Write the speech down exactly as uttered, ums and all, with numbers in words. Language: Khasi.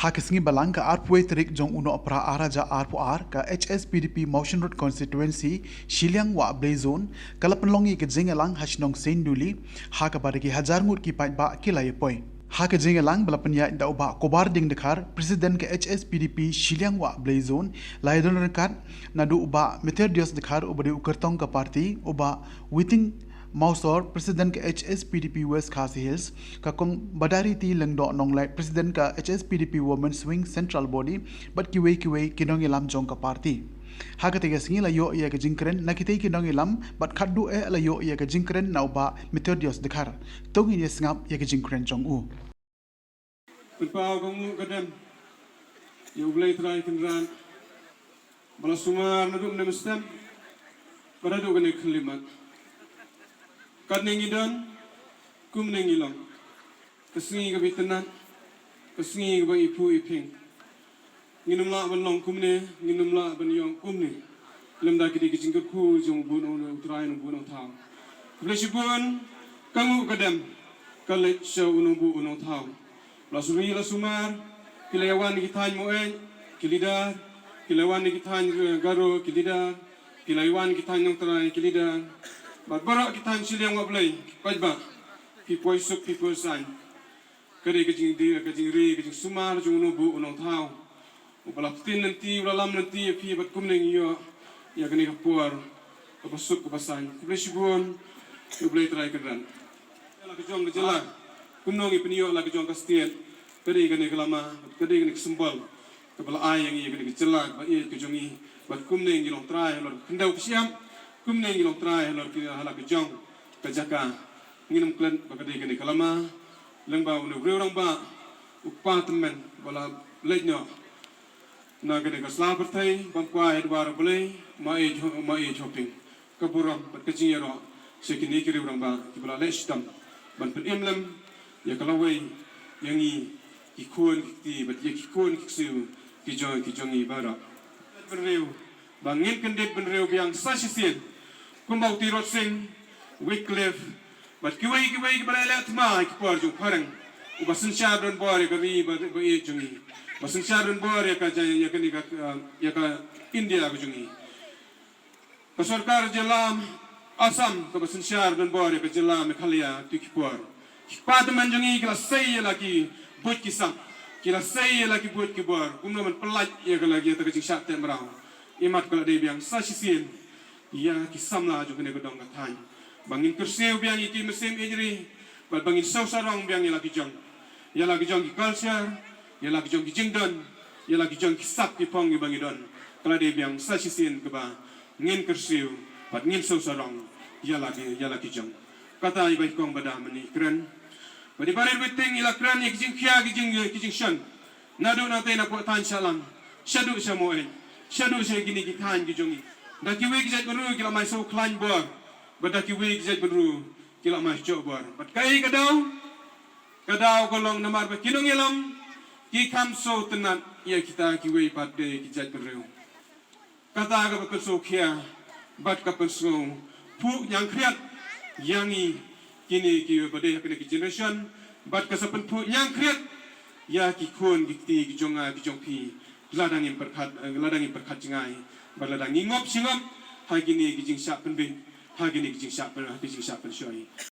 Ha ka sngi Balang ka arphew tarik jong u Nohprah ar hajar arphew ar, ka H S P D P Mawshynrut Constituency, Shilliang Wah Blei Zone, ka la pynlong ïa ka jingïalang ha shnong Seinduli, ha kaba da ki hajar ngut ki paidbah ki la ïa poi. Ha ka jingïalang ba la pynïaid da u Bah Kobar Ding Dkhar, President ka H S P D P Shilliang Wah Blei Zone, la ïa don ryngkat naduh u Bah Methodius Dkhar uba dei u kyrtong ka party, u Bah Witing Mawsor, President ka H S P D P West Khasi Hills, ka Kong Badariti Lyngdoh Nonglait, President ka H S P D P Women's Wing Central Body, bad kiwei kiwei ki nongïalam jong ka party. Ha katei ka sngi la ïoh ïa ka jingkren na kitei ki nongïalam, bad khatduh eh la ïoh ïa ka jingkren na u Bah Methodius Dkhar. To ngin ïa sngap ïa ka jingkren jong u. Pynpaw ka nguh ka dem ïa U Blei Trai Kynrad ba la sumar naduh mynne mynstep bad haduh kane ka khyllipmat. Katne ngi don, kumne ngi long. Ka sngi kaba itynnad, ka sngi kaba iphuh iphieng. Ngin ym lah ban long kumne, ngin ym lah ban ïoh kumne lymda ki dei ki jingkyrkhu jong u Blei, u Trai, u Blei, u Thaw. Khublei shibun, ka nguh ka dem ka leit sha u Nongbuh u Nongthaw. La suri la sumar, ki la ïa wan ki thaiñ Moeng ki leader, ki la wan ki thaiñ, eh, Garo ki leader, ki la ïa wan ki thaiñ Nongtrai ki leader, bad baroh ki thaiñ Shilliang Wah Blei ki paidbah, phi poi suk phi poi saiñ. Ka dei ka jingdie, ka jingri, ka jingsumar jong u Nongbuh u Nongthaw, uba la pyntin lynti, uba la lam lynti ïa phi, bad kumne ngi ïoh ïa kane ka por kaba suk kaba saiñ. Khublei shibun ïa U Blei Trai Kynrad. La ka jong ka jylla, kumno ngi pynïoh la ka jong ka state, ka dei kane ka lama, ka dei kane ka symbol kaba la ai ïa ngi ïa kane ka jylla kaba ïeit ka jong ngi. Bad kumne ngi long trai halor ka khyndew ka shyiap, kumne ngi long trai halor ki, ha la ka jong ka jaka. Ngin ym klet ba ka dei kane ka lama, lyngba une u briew rangbah, u kpa tymmen ba la leit noh na kane ka sla pyrthei, bam kwai ha dwar U Blei, ma ïeit, ma ïeit hoping. Ka burom bad ka jingïaroh sha kine ki riew rangbah kiba la leh shitom ban pynim lem ïa ka lawei ïa ngi ki khun ki kti bad ïa ki khun ki ksiew ki jong, ki jong ngi baroh. Bynriew, ba ngin kyndit bynriew biang sa shisien kumba u Tirot Sing, Wycliffe bad kiwei kiwei kiba la leh thma ha ki por jong u phareng, uba synshar donbor ïa ka ri ba, ba ïeit jong ngi, ba synshar donbor ïa ka ja-, ïa kane ka, ïa ka India ka jong ngi. Ka sorkar jylla Assam kaba synshar donbor ïa ka jylla Meghalaya ha kito ki por. Ki kpa tymmen jong ngi ki la sei ïa la ki buit ki sap, ki la sei ïa la ki buit ki bor, kumno ban pyllait ïa ka la, ïa kata ka jingshah teh mraw. Imat ka la dei biang sa shisien ïa ki samla jong kane ka dong ka thaiñ ba ngin kyrsiew biang ïa ki mynsiem ïeit ri, bad ba ngin siew sarong biang ïa la ki jong, ïa la ki jong ki culture, ïa la ki jong ki jingdon, ïa la ki jong ki sap ki phong kiba ngi don. Ka la dei biang sa shisien kaba ngin kyrsiew bad ngin siew sarong ïa la ki, ïa la ki jong. Kata ïa ba i kong ba da mynne i kren. Bad i Bah Rit Waiting i la kren ïa ki jingkhia ki jing, ki jingshon. Naduh nangtei na Pohthaiñ Shaalang, shaduh sha Moeng, shaduh sha kine ki thaiñ ki jong ngi. Da kiwei ki jaitbynriew ki la mai siew khlaiñ bor, bad da kiwei ki jaitbynriew ki la mai shoh bor. Bad kaei ka daw? Ka daw ka long namar ba ki nongïalam ki kham sngewtynnad ïa kita kiwei pat de ki jaitbynriew. Kata kaba pynsngewkhia bad ka pynsngewphuh ñiangkhriat ïa ngi kine kiba dei ha kine ki generation, bad ka sa pynphuh ñiangkhriat ïa ki khun ki kti ki jong nga ki jong phi, lada ngim pyrkhat, eh, lada ngim pyrkhat jngai, bad lada ngi ngop shi ngop ha kine ki jingshah pynbeit, ha kine ki jingshah pyn-, ha ki jingshah pynshoi.